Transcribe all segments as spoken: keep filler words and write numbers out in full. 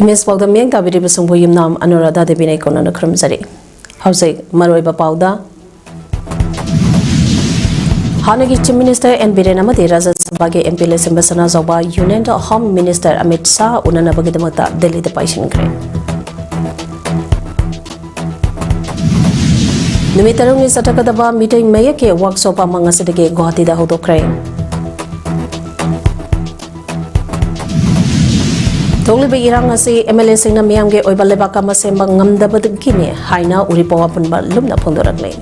ꯃꯤꯁ ꯄꯥꯎꯗ ꯃꯤꯠꯌꯦꯡ ꯇꯥꯕꯤꯔꯤꯕꯁꯤꯡꯕꯨ ꯌꯨꯝꯅꯥꯝ ꯑꯅꯨꯔꯥꯙꯥ ꯗꯦꯕꯤꯅ ꯏꯀꯣꯟꯅꯅ ꯈꯨꯔꯨꯝꯖꯔꯤ꯫ ꯍꯧꯖꯤꯛ ꯃꯔꯨꯑꯣꯏꯕ ꯄꯥꯎꯗ, ꯍꯥꯟꯅꯒꯤ Chief Minister N ꯕꯤꯔꯦꯟ ꯑꯃꯗꯤ ꯔꯥꯖ꯭ꯌ ꯁꯚꯥꯒꯤ M P ꯂꯩꯁꯦꯝꯕ ꯁꯅꯥꯖꯥꯎꯕ Union Home Minister Amit Shah ꯎꯅꯅꯕꯒꯤꯗꯃꯛꯇ ꯗꯦꯜꯂꯤꯗ ꯄꯥꯏꯁꯤꯟꯈ꯭ꯔꯦ꯫ ꯅꯨꯃꯤꯠ ꯇꯔꯨꯛꯅꯤ ꯆꯠꯊꯒꯗꯕ ꯃꯤꯇꯩ ꯃꯌꯦꯛꯀꯤ workshop ꯑꯃ ꯉꯁꯤꯗꯒꯤ ꯒꯨꯋꯥꯍꯥꯇꯤꯗ ꯍꯧꯗꯣꯛꯈ꯭ꯔꯦ꯫ ꯊꯣꯛꯂꯤꯕ ꯏꯔꯥꯡ ꯑꯁꯤ M L A ꯁꯤꯡꯅ ꯃꯤꯌꯥꯝꯒꯤ ꯑꯣꯏꯕ ꯂꯩꯕꯥꯛ ꯑꯃ ꯁꯦꯝꯕ ꯉꯝꯗꯕꯗꯒꯤꯅꯤ ꯍꯥꯏꯅ ꯎꯔꯤꯄꯣꯛ ꯑꯄꯨꯟꯕ ꯂꯨꯞꯅ ꯐꯣꯡꯗꯣꯔꯛꯂꯤ꯫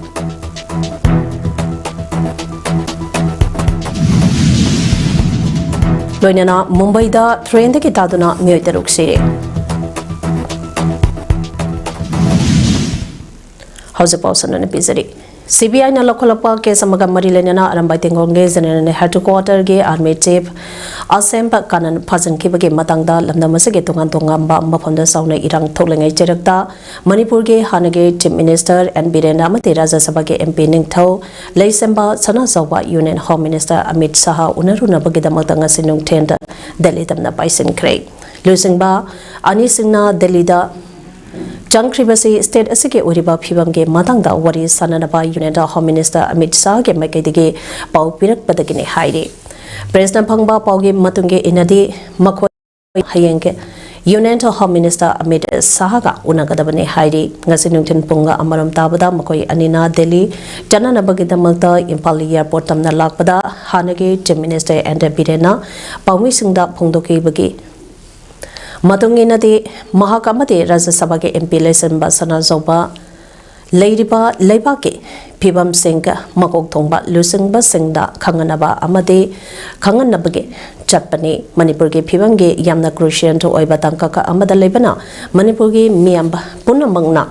ꯂꯣꯏꯅꯅ ꯃꯨꯝꯕꯩꯗ train ꯗꯒꯤ ꯇꯥꯗꯨꯅ ꯃꯤꯑꯣꯏ ꯇꯔꯨꯛ ꯁꯤꯔꯦ꯫ ꯍꯧꯖꯤꯛ ꯄꯥꯎ ꯁꯟꯗꯣꯛꯅ ꯄꯤꯖꯔꯤ꯫ C B I ꯅ ꯂꯧꯈꯠꯂꯛꯄ case ꯑꯃꯒ ꯃꯔꯤ ꯂꯩꯅꯅ ꯑꯔꯥꯝꯕꯥꯏ ꯇꯦꯡꯒꯣꯡꯒꯤ General Headquarter ꯒꯤ Army Chief ꯑꯁꯦꯝꯕ ꯀꯥꯅꯟ ꯐꯥꯖꯤꯟꯈꯤꯕꯒꯤ ꯃꯇꯥꯡꯗ ꯂꯝꯗꯝ ꯑꯁꯤꯒꯤ ꯇꯣꯉꯥꯟ ꯇꯣꯉꯥꯟꯕ ꯃꯐꯝꯗ ꯆꯥꯎꯅ ꯏꯔꯥꯡ ꯊꯣꯛꯂꯤꯉꯩ ꯆꯩꯔꯛꯇ ꯃꯅꯤꯄꯨꯔꯒꯤ ꯍꯥꯟꯅꯒꯤ Chief Minister N ꯕꯤꯔꯦꯟ ꯑꯃꯗꯤ ꯔꯥꯖ꯭ꯌ ꯁꯚꯥꯒꯤ M P ꯅꯤꯡꯊꯧ ꯂꯩꯁꯦꯝꯕ ꯁꯅꯥꯖꯥꯎꯕ Union Home Minister Amit Shah ꯎꯅꯔꯨꯅꯕꯒꯤꯗꯃꯛꯇ ꯉꯁꯤ ꯅꯨꯡꯊꯤꯜꯗ ꯗꯦꯜꯂꯤ ꯇꯝꯅ ꯄꯥꯏꯁꯤꯟꯈ꯭ꯔꯦ꯫ ꯂꯨꯆꯤꯡꯕ ꯑꯅꯤꯁꯤꯡꯅ ꯗꯦꯜꯂꯤꯗ ꯆꯪꯈ꯭ꯔꯤꯕꯁꯤ state ꯑꯁꯤꯒꯤ ꯑꯣꯏꯔꯤꯕ ꯐꯤꯕꯝꯒꯤ ꯃꯇꯥꯡꯗ ꯋꯥꯔꯤ ꯁꯥꯅꯅꯕ Union Home Minister ꯑꯃꯤꯠ ꯁꯥꯍꯒꯤ ꯃꯥꯏꯀꯩꯗꯒꯤ ꯄꯥꯎ ꯄꯤꯔꯛꯄꯗꯒꯤꯅꯤ ꯍꯥꯏꯔꯤ꯫ Press ꯅ ꯐꯪꯕ ꯄꯥꯎꯒꯤ ꯃꯇꯨꯡ ꯏꯟꯅꯗꯤ ꯃꯈꯣꯏ ꯍꯌꯦꯡ Union Home Minister ꯑꯃꯤꯠ ꯁꯥꯍꯒ ꯎꯅꯒꯗꯕꯅꯤ ꯍꯥꯏꯔꯤ꯫ ꯉꯁꯤ ꯅꯨꯡꯊꯤꯜ ꯄꯨꯡ ꯑꯃꯔꯣꯝ ꯇꯥꯕꯗ ꯃꯈꯣꯏ ꯑꯅꯤꯅ ꯗꯦꯜꯂꯤ ꯆꯠꯅꯅꯕꯒꯤꯗꯃꯛꯇ ꯏꯝꯐꯥꯜ airport ꯇꯝꯅ ꯂꯥꯛꯄꯗ ꯍꯥꯟꯅꯒꯤ Chief Minister N ꯕꯤꯔꯦꯟꯅ ꯄꯥꯎꯃꯤꯁꯤꯡꯗ ꯐꯣꯡꯗꯣꯛꯈꯤꯕꯒꯤ ꯃꯇꯨꯡ ꯏꯟꯅꯗꯤ ꯃꯍꯥꯛ ꯑꯃꯗꯤ ꯔꯥꯖ꯭ꯌ ꯁꯚꯥꯒꯤ M P ꯂꯩꯁꯦꯝꯕ ꯁꯅꯥꯖꯥꯎꯕ ꯂꯩꯔꯤꯕ ꯂꯩꯕꯥꯛꯀꯤ ꯐꯤꯕꯝꯁꯤꯡ ꯃꯀꯣꯛ ꯊꯣꯡꯕ ꯂꯨꯆꯤꯡꯕꯁꯤꯡꯗ ꯈꯪꯍꯟꯅꯕ ꯑꯃꯗꯤ ꯈꯪꯍꯟꯅꯕꯒꯤ ꯆꯠꯄꯅꯤ꯫ ꯃꯅꯤꯄꯨꯔꯒꯤ ꯐꯤꯕꯝꯒꯤ ꯌꯥꯝꯅ crucial ꯑꯣꯏꯕ ꯇꯥꯡꯀꯛ ꯑꯃꯗ ꯂꯩꯕꯅ ꯃꯅꯤꯄꯨꯔꯒꯤ ꯃꯤꯌꯥꯝ ꯄꯨꯝꯅꯃꯛꯅ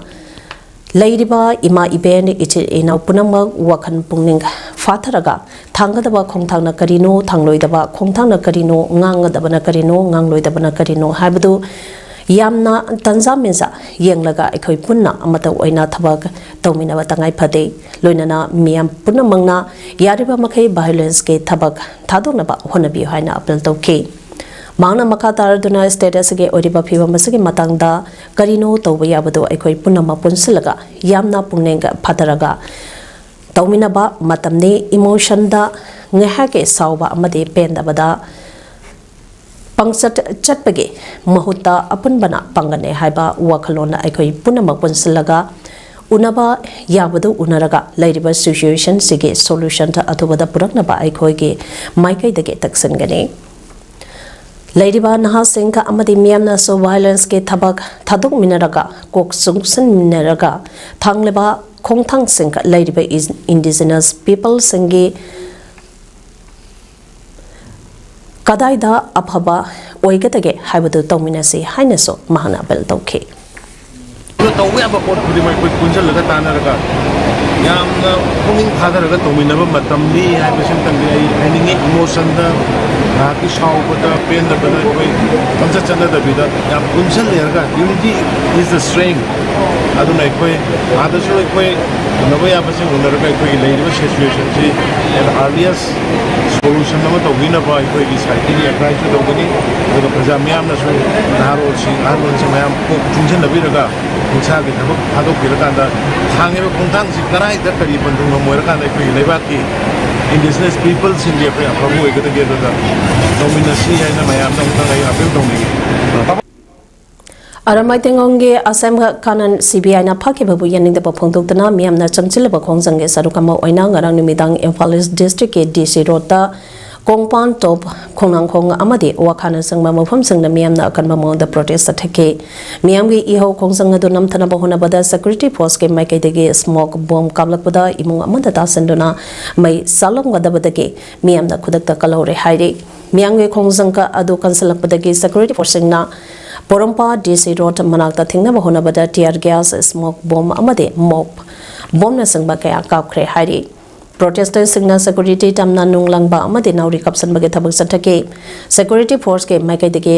ꯂꯩꯔꯤꯕ ꯏꯃꯥ ꯏꯕꯦꯟ ꯏꯆꯤꯜ ꯏꯅꯥꯎ ꯄꯨꯝꯅꯃꯛ ꯋꯥꯈꯜ ꯄꯨꯛꯅꯤꯡ ꯐꯥꯊꯔꯒ ꯊꯥꯡꯒꯗꯕ ꯈꯣꯡꯊꯥꯡꯅ ꯀꯔꯤꯅꯣ, ꯊꯥꯡꯂꯣꯏꯗꯕ ꯈꯣꯡꯊꯥꯡꯅ ꯀꯔꯤꯅꯣ, ꯉꯥꯡꯒꯗꯕꯅ ꯀꯔꯤꯅꯣ, ꯉꯥꯡꯂꯣꯏꯗꯕꯅ ꯀꯔꯤꯅꯣ ꯍꯥꯏꯕꯗꯨ ꯌꯥꯝꯅ ꯇꯟꯖꯥ ꯃꯦꯟꯖꯥ ꯌꯦꯡꯂꯒ ꯑꯩꯈꯣꯏ ꯄꯨꯟꯅ ꯑꯃꯠꯇ ꯑꯣꯏꯅ ꯊꯕꯛ ꯇꯧꯃꯤꯟꯅꯕ ꯇꯉꯥꯏ ꯐꯗꯦ꯫ ꯂꯣꯏꯅꯅ ꯃꯤꯌꯥꯝ ꯄꯨꯝꯅꯃꯛꯅ ꯌꯥꯔꯤꯕ ꯃꯈꯩ violence ꯀꯤ ꯊꯕꯛ ꯊꯥꯗꯣꯛꯅꯕ ꯍꯣꯠꯅꯕꯤꯌꯨ ꯍꯥꯏꯅ appeal ꯇꯧꯈꯤ꯫ ꯃꯍꯥꯛꯅ ꯃꯈꯥ ꯇꯥꯔꯗꯨꯅ state ꯑꯁꯤꯒꯤ ꯑꯣꯏꯔꯤꯕ ꯐꯤꯕꯝ ꯑꯁꯤꯒꯤ ꯃꯇꯥꯡꯗ ꯀꯔꯤꯅꯣ ꯇꯧꯕ ꯌꯥꯕꯗꯨ ꯑꯩꯈꯣꯏ ꯄꯨꯝꯅꯃꯛ ꯄꯨꯟꯁꯤꯜꯂꯒ ꯌꯥꯝꯅ ꯄꯨꯛꯅꯤꯡ ꯐꯊꯔꯒ ꯇꯧꯃꯤꯟꯅꯕ ꯃꯇꯝꯅꯤ꯫ Emotionꯗ ꯉꯥꯏꯍꯥꯛꯀꯤ ꯁꯥꯎꯕ ꯑꯃꯗꯤ ꯄꯦꯟꯗꯕꯗ ꯄꯪꯆꯠ ꯆꯠꯄꯒꯤ ꯃꯍꯨꯠꯇ ꯑꯄꯨꯟꯕꯅ ꯄꯥꯡꯒꯜꯅꯤ ꯍꯥꯏꯕ ꯋꯥꯈꯜꯂꯣꯟ ꯑꯩꯈꯣꯏ ꯄꯨꯝꯅꯃꯛ ꯄꯨꯟꯁꯤꯜꯂꯒ ꯎꯅꯕ ꯌꯥꯕꯗꯨ ꯎꯅꯔꯒ ꯂꯩꯔꯤꯕ situationꯁꯤꯒꯤ solutionꯗ ꯑꯊꯨꯕꯗ ꯄꯨꯔꯛꯅꯕ ꯑꯩꯈꯣꯏꯒꯤ ꯃꯥꯏꯀꯩꯗꯒꯤ ꯇꯛꯁꯤꯟꯒꯅꯤ꯫ ꯂꯩꯔꯤꯕ ꯅꯍꯥꯁꯤꯡ ꯑꯃꯗꯤ ꯃꯤꯌꯥꯝꯅꯁꯨ violenceꯀꯤ ꯊꯕꯛ ꯊꯥꯗꯣꯛꯃꯤꯟꯅꯔꯒ, ꯀꯣꯛ ꯆꯨꯡꯁꯤꯟꯃꯤꯟꯅꯔꯒ, ꯊꯥꯡꯂꯕ ꯈꯣꯡꯊꯥꯡꯁꯤꯡ ꯂꯩꯔꯤꯕ is-, indigenous peopleꯁꯤꯡꯒꯤ ꯀꯗꯥꯏꯗ ꯑꯐꯕ ꯑꯣꯏꯒꯗꯒꯦ ꯍꯥꯏꯕꯗꯨ ꯇꯧꯃꯤꯟꯅꯁꯤ ꯍꯥꯏꯅꯁꯨ ꯃꯍꯥꯛꯅ appeal ꯇꯧꯈꯤ꯫ ꯑꯗꯣ ꯇꯧꯕ ꯌꯥꯕ ꯄꯣꯠ ꯈꯨꯗꯤꯡꯃꯛ ꯑꯩꯈꯣꯏ ꯄꯨꯟꯁꯤꯜꯂꯒ ꯇꯥꯟꯅꯔꯒ ꯌꯥꯝꯅ ꯄꯨꯛꯅꯤꯡ ꯊꯥꯗꯔꯒ ꯇꯧꯃꯤꯟꯅꯕ ꯃꯇꯝꯅꯤ ꯍꯥꯏꯕꯁꯤꯃꯇꯪꯗꯤ ꯑꯩ ꯍꯥꯏꯅꯤꯡꯉꯤ꯫ Emotionꯗ, ꯉꯥꯏꯍꯥꯛꯀꯤ ꯁꯥꯎꯕꯗ, ꯄꯦꯟꯗꯕꯗ ꯑꯩꯈꯣꯏ ꯄꯪꯆꯠ ꯆꯠꯅꯗꯕꯤꯗ ꯌꯥꯝ ꯄꯨꯟꯁꯤꯜꯂꯦꯔꯒ unity is the strength꯫ ꯑꯗꯨꯅ ꯑꯩꯈꯣꯏ ꯑꯥꯗꯁꯨ ꯑꯩꯈꯣꯏ ꯎꯅꯕ ꯌꯥꯕꯁꯤꯡ ꯎꯅꯔꯒ ꯑꯩꯈꯣꯏꯒꯤ ꯂꯩꯔꯤꯕ situationꯁꯤ at earliest solution ꯑꯃ ꯇꯧꯕꯤꯅꯕ ꯑꯩꯈꯣꯏꯒꯤ societyꯒꯤ adviceꯁꯨ ꯇꯧꯒꯅꯤ꯫ ꯑꯗꯨꯒ ꯄ꯭ꯔꯖꯥ ꯃꯤꯌꯥꯝꯅꯁꯨ, ꯅꯍꯥꯔꯣꯜꯁꯤꯡ, ꯑꯍꯜꯂꯣꯟꯁꯤꯡ ꯃꯌꯥꯝ ꯀꯣꯛ ꯆꯨꯡꯁꯤꯟꯅꯕꯤꯔꯒ ꯍꯤꯡꯁꯥꯒꯤ ꯊꯕꯛ ꯊꯥꯗꯣꯛꯄꯤꯔꯀꯥꯟꯗ ꯊꯥꯡꯉꯤꯕ ꯈꯣꯡꯊꯥꯡꯁꯤ ꯀꯗꯥꯏꯗ ꯀꯔꯤ ꯄꯟꯊꯨꯡꯐꯝ ꯑꯣꯏꯔꯀꯥꯟꯗ ꯑꯩꯈꯣꯏꯒꯤ ꯂꯩꯕꯥꯛꯀꯤ indigenous peopleꯁꯤꯡꯒꯤ ꯑꯩꯈꯣꯏ ꯑꯐꯕ ꯑꯣꯏꯒꯗꯒꯦ? ꯑꯗꯨꯗ ꯇꯧꯃꯤꯟꯅꯁꯤ ꯍꯥꯏꯅ ꯃꯌꯥꯝꯗ ꯑꯃꯨꯛꯇꯪ ꯑꯩ appeal ꯇꯧꯅꯤꯡꯉꯤ꯫ ꯑꯔꯥꯃꯥꯏ ꯇꯦꯡꯒꯣꯡꯒꯤ ꯑꯁꯦꯝꯒ ꯀꯥꯅꯟ CBIꯅ ꯐꯥꯈꯤꯕꯕꯨ ꯌꯥꯅꯤꯡꯗꯕ ꯐꯣꯡꯗꯣꯛꯇꯨꯅ ꯃꯤꯌꯥꯝꯅ ꯆꯪꯁꯤꯜꯂꯕ ꯈꯣꯡꯖꯪꯒꯤ ꯁꯔꯨꯛ ꯑꯃ ꯑꯣꯏꯅ ꯉꯔꯥꯡ ꯅꯨꯃꯤꯗꯥꯡ ꯏꯝꯐꯥꯜ East Districtꯀꯤ DC Roadꯇ ꯀꯣꯡꯄꯥꯟ ꯇꯣꯞ, ꯈꯣꯡꯅꯥꯡꯈꯣꯡ ꯑꯃꯗꯤ ꯋꯥꯈꯥꯅꯆꯤꯡꯕ ꯃꯐꯝꯁꯤꯡꯗ ꯃꯤꯌꯥꯝꯅ ꯑꯀꯟꯕ ꯃꯑꯣꯡꯗ protest ꯆꯠꯊꯈꯤ꯫ ꯃꯤꯌꯥꯝꯒꯤ ꯏꯍꯧ ꯈꯣꯡꯖꯪ ꯑꯗꯨ ꯅꯝꯊꯅꯕ ꯍꯣꯠꯅꯕꯗ security forceꯀꯤ ꯃꯥꯏꯀꯩꯗꯒꯤ smoke bomb ꯀꯥꯞꯂꯛꯄꯗ ꯏꯃꯨꯡ ꯑꯃꯗ ꯇꯥꯁꯤꯟꯗꯨꯅ ꯃꯩ ꯆꯥꯛꯂꯝꯒꯗꯕꯗꯒꯤ ꯃꯤꯌꯥꯝꯅ ꯈꯨꯗꯛꯇ ꯀꯜꯍꯧꯔꯦ ꯍꯥꯏꯔꯤ꯫ ꯃꯤꯌꯥꯝꯒꯤ ꯈꯣꯡꯖꯪ ꯑꯗꯨ ꯀꯟꯁꯤꯜꯂꯛꯄꯗꯒꯤ security forceꯁꯤꯡꯅ ꯄꯣꯔꯣꯝꯄꯥꯠ DC Road ꯃꯅꯥꯛꯇ ꯊꯤꯡꯅꯕ ꯍꯣꯠꯅꯕꯗ tear gas, smoke bomb ꯑꯃꯗꯤ mob bombꯅꯆꯤꯡꯕ ꯀꯌꯥ ꯀꯥꯞꯈ꯭ꯔꯦ ꯍꯥꯏꯔꯤ꯫ Protesterꯁꯤꯡꯅ security ꯇꯝꯅ ꯅꯨꯡ ꯂꯪꯕ ꯑꯃꯗꯤ ꯅꯥꯎꯔꯤ ꯀꯥꯞꯁꯤꯟꯕꯒꯤ ꯊꯕꯛ ꯆꯠꯊꯈꯤ꯫ Security forceꯀꯤ ꯃꯥꯏꯀꯩꯗꯒꯤ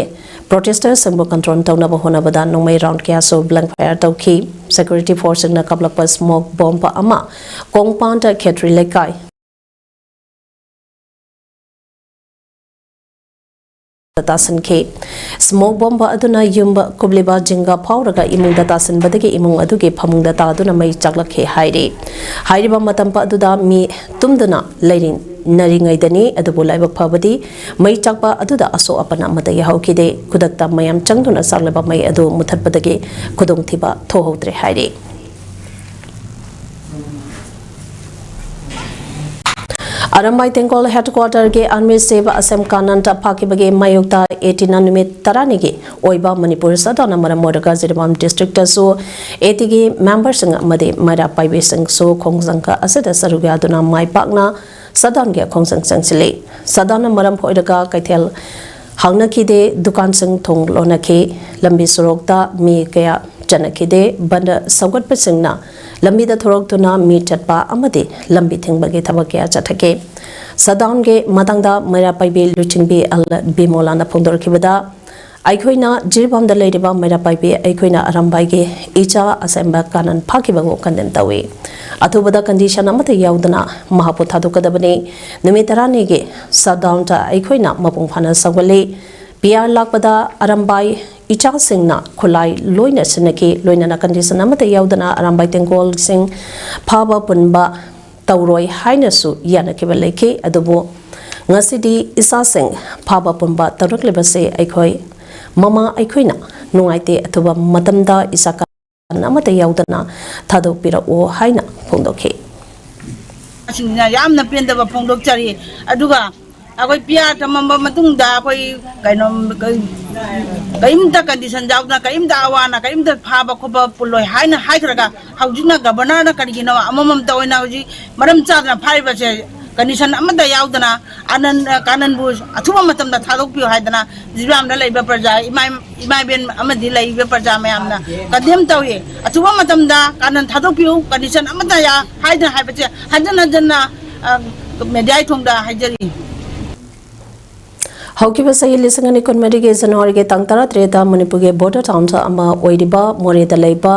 protesterꯁꯤꯡꯕꯨ control ꯇꯧꯅꯕ ꯍꯣꯠꯅꯕꯗ ꯅꯣꯡꯃꯩ round ꯀꯌꯥꯁꯨ blank fire ꯇꯧꯈꯤ꯫ Security forceꯁꯤꯡꯅ ꯀꯥꯞꯂꯛꯄ smoke bomb ꯑꯃ ꯀꯣꯡꯄꯥꯟꯗ ꯈꯦꯇ꯭ꯔꯤ ꯂꯩꯀꯥꯏ ꯇꯥꯁꯤꯟꯈꯤ꯫ Smoke bomb ꯑꯗꯨꯅ ꯌꯨꯝ ꯀꯨꯞꯂꯤꯕ ꯖꯤꯡꯒ ꯐꯥꯎꯔꯒ ꯏꯃꯨꯡꯗ ꯇꯥꯁꯤꯟꯕꯗꯒꯤ ꯏꯃꯨꯡ ꯑꯗꯨꯒꯤ ꯐꯃꯨꯡꯗ ꯇꯥꯗꯨꯅ ꯃꯩ ꯆꯥꯛꯂꯛꯈꯤ ꯍꯥꯏꯔꯤ꯫ ꯍꯥꯏꯔꯤꯕ ꯃꯇꯝ ꯑꯗꯨꯗ ꯃꯤ ꯇꯨꯝꯗꯨꯅ ꯂꯩꯔꯤꯉꯩꯗꯅꯤ, ꯑꯗꯨꯕꯨ ꯂꯥꯏꯕꯛ ꯐꯕꯗꯤ ꯃꯩ ꯆꯥꯛꯄ ꯑꯗꯨꯗ ꯑꯁꯣꯛ ꯑꯄꯟ ꯑꯃꯠꯇ ꯌꯥꯍꯧꯈꯤꯗꯦ꯫ ꯈꯨꯗꯛꯇ ꯃꯌꯥꯝ ꯆꯪꯗꯨꯅ ꯆꯥꯛꯂꯕ ꯃꯩ ꯑꯗꯨ ꯃꯨꯊꯠꯄꯗꯒꯤ ꯈꯨꯗꯣꯡꯊꯤꯕ ꯊꯣꯛꯍꯧꯗ꯭ꯔꯦ ꯍꯥꯏꯔꯤ꯫ ꯑꯔꯝꯕꯥꯏ ꯇꯦꯡꯒꯣꯜ headquarter ꯒꯤ army chief ꯑꯁꯦꯝ ꯀꯥꯅꯟ ꯐꯥꯈꯤꯕꯒꯤ ꯃꯥꯌꯣꯛꯇ AT ꯅ ꯅꯨꯃꯤꯠ ꯇꯔꯥꯅꯤꯒꯤ ꯑꯣꯏꯕ ꯃꯅꯤꯄꯨꯔ shutdown ꯅ ꯃꯔꯝ ꯑꯣꯏꯔꯒ ꯖꯤꯔꯤꯕꯥꯝ district ꯇꯁꯨ AT ꯒꯤ member ꯁꯤꯡ ꯑꯃꯗꯤ ꯃꯩꯔꯥ ꯄꯥꯏꯕꯤꯁꯤꯡꯁꯨ ꯈꯣꯡꯖꯪ ꯑꯁꯤꯗ ꯁꯔꯨꯛ ꯌꯥꯗꯨꯅ ꯃꯥꯏ ꯄꯥꯛꯅ shutdown ꯒꯤ ꯈꯣꯡꯖꯪ ꯆꯪꯁꯤꯜꯂꯤ꯫ Shutdown ꯅ ꯃꯔꯝ ꯑꯣꯏꯔꯒ ꯀꯩꯊꯦꯜ ꯍꯥꯡꯅꯈꯤꯗꯦ, ꯗꯨꯀꯥꯟꯁꯤꯡ ꯊꯣꯡ ꯂꯣꯟꯅꯈꯤ, ꯂꯝꯕꯤ ꯁꯣꯔꯣꯛꯇ ꯃꯤ ꯀꯌꯥ ꯆꯠꯅꯈꯤꯗꯦ꯫ ꯕꯟꯗ ꯁꯧꯒꯠꯄꯁꯤꯡꯅ ꯂꯝꯕꯤꯗ ꯊꯣꯔꯛꯇꯨꯅ ꯃꯤ ꯆꯠꯄ ꯑꯃꯗꯤ ꯂꯝꯕꯤ ꯊꯤꯡꯕꯒꯤ ꯊꯕꯛ ꯀꯌꯥ ꯆꯠꯊꯈꯤ꯫ Shutdown ꯒꯤ ꯃꯇꯥꯡꯗ ꯃꯩꯔꯥ ꯄꯥꯏꯕꯤ ꯂꯨꯆꯤꯡꯕꯤ ꯑꯜ ꯕꯤꯃꯣꯂꯥꯅ ꯐꯣꯡꯗꯣꯔꯛꯈꯤꯕꯗ, ꯑꯩꯈꯣꯏꯅ ꯖꯤꯔꯤꯕꯥꯝꯗ ꯂꯩꯔꯤꯕ ꯃꯩꯔꯥ ꯄꯥꯏꯕꯤ ꯑꯩꯈꯣꯏꯅ ꯑꯔꯝꯕꯥꯏꯒꯤ ꯏꯆꯥ ꯑꯁꯦꯝꯕ ꯀꯥꯅꯟ ꯐꯥꯈꯤꯕꯕꯨ condemn ꯇꯧꯏ꯫ ꯑꯊꯨꯕꯗ condition ꯑꯃꯠꯇ ꯌꯥꯎꯗꯅ ꯃꯍꯥꯛꯄꯨ ꯊꯥꯗꯣꯛꯀꯗꯕꯅꯤ꯫ ꯅꯨꯃꯤꯠ ꯇꯔꯥꯅꯤꯒꯤ shutdown ꯗ ꯑꯩꯈꯣꯏꯅ ꯃꯄꯨꯡ ꯐꯥꯅ ꯁꯧꯒꯠꯂꯤ꯫ PR ꯂꯥꯛꯄꯗ ꯑꯔꯝꯕꯥꯏ ꯏꯆꯥꯁꯤꯡꯅ ꯈꯨꯠꯂꯥꯏ ꯂꯣꯏꯅ ꯁꯤꯖꯤꯟꯅꯈꯤ꯫ ꯂꯣꯏꯅꯅ condition ꯑꯃꯠꯇ ꯌꯥꯎꯗꯅ ꯑꯔꯝꯕꯥꯏ ꯇꯦꯡꯒꯣꯜꯁꯤꯡ ꯐꯥꯕ ꯄꯨꯟꯕ ꯇꯧꯔꯣꯏ ꯍꯥꯏꯅꯁꯨ ꯌꯥꯅꯈꯤꯕ ꯂꯩꯈꯤ꯫ ꯑꯗꯨꯕꯨ ꯉꯁꯤꯗꯤ ꯏꯆꯥꯁꯤꯡ ꯐꯥꯕ ꯄꯨꯟꯕ ꯇꯧꯔꯛꯂꯤꯕꯁꯦ ꯑꯩꯈꯣꯏ ꯃꯃꯥ ꯑꯩꯈꯣꯏꯅ ꯅꯨꯡꯉꯥꯏꯇꯦ꯫ ꯑꯊꯨꯕ ꯃꯇꯝꯗ ꯏꯆꯥ ꯑꯃꯠꯇ ꯌꯥꯎꯗꯅ ꯊꯥꯗꯣꯛꯄꯤꯔꯛꯎ ꯍꯥꯏꯅ ꯐꯣꯡꯗꯣꯛꯈꯤ꯫ ꯁꯤꯡꯁꯤꯅ ꯌꯥꯝꯅ ꯄꯦꯟꯗꯕ ꯐꯣꯡꯗꯣꯛꯆꯔꯤ꯫ ꯑꯗꯨꯒ ꯑꯩꯈꯣꯏ PR ꯊꯝꯃꯝꯕ ꯃꯇꯨꯡꯗ ꯑꯩꯈꯣꯏ ꯀꯩꯅꯣ, ꯀꯩ-, ꯀꯔꯤꯝꯇ condition ꯌꯥꯎꯗꯅ, ꯀꯔꯤꯝꯇ ꯑꯋꯥꯅ, ꯀꯔꯤꯝꯇ ꯐꯥꯕ ꯈꯣꯠꯄ ꯄꯨꯜꯂꯣꯏ ꯍꯥꯏꯅ ꯍꯥꯏꯈ꯭ꯔꯒ, ꯍꯧꯖꯤꯛꯅ governor ꯅ ꯀꯔꯤꯒꯤꯅꯣ ꯑꯃꯃꯝ ꯇꯧꯑꯣꯏꯅ ꯍꯧꯖꯤꯛ ꯃꯔꯝ ꯆꯥꯗꯅ ꯐꯥꯔꯤꯕꯁꯦ? Condition ꯑꯃꯠꯇ ꯌꯥꯎꯗꯅ ꯑꯅꯟ-, ꯀꯥꯅꯟꯕꯨ ꯑꯊꯨꯕ ꯃꯇꯝꯗ ꯊꯥꯗꯣꯛꯄꯤꯌꯨ ꯍꯥꯏꯗꯅ ꯖꯤꯔꯤꯕꯥꯝꯗ ꯂꯩꯕ ꯄ꯭ꯔꯖꯥ, ꯏꯃꯥ, ꯏꯃꯥ ꯏꯕꯦꯟ ꯑꯃꯗꯤ ꯂꯩꯔꯤꯕ ꯄ꯭ꯔꯖꯥ ꯃꯌꯥꯝꯅ condemn ꯇꯧꯏ꯫ ꯑꯊꯨꯕ ꯃꯇꯝꯗ ꯀꯥꯅꯟ ꯊꯥꯗꯣꯛꯄꯤꯌꯨ, condition ꯑꯃꯠꯇ ꯌꯥ-, ꯍꯥꯏꯗꯅ ꯍꯥꯏꯕꯁꯦ ꯍꯟꯖꯟ ꯍꯟꯖꯟꯅ, ꯑ, media ꯊꯣꯡꯗ ꯍꯥꯏꯖꯔꯤ꯫ ꯍꯧꯈꯤꯕ ꯆꯍꯤ ꯂꯤꯁꯤꯡ ꯑꯅꯤ ꯀꯨꯟꯃꯔꯤꯒꯤ January ꯒꯤ ꯇꯥꯡ ꯇꯔꯥꯇꯔꯦꯠꯇ ꯃꯅꯤꯄꯨꯔꯒꯤ border town ꯑꯃ ꯑꯣꯏꯔꯤꯕ ꯃꯣꯔꯦꯗ ꯂꯩꯕ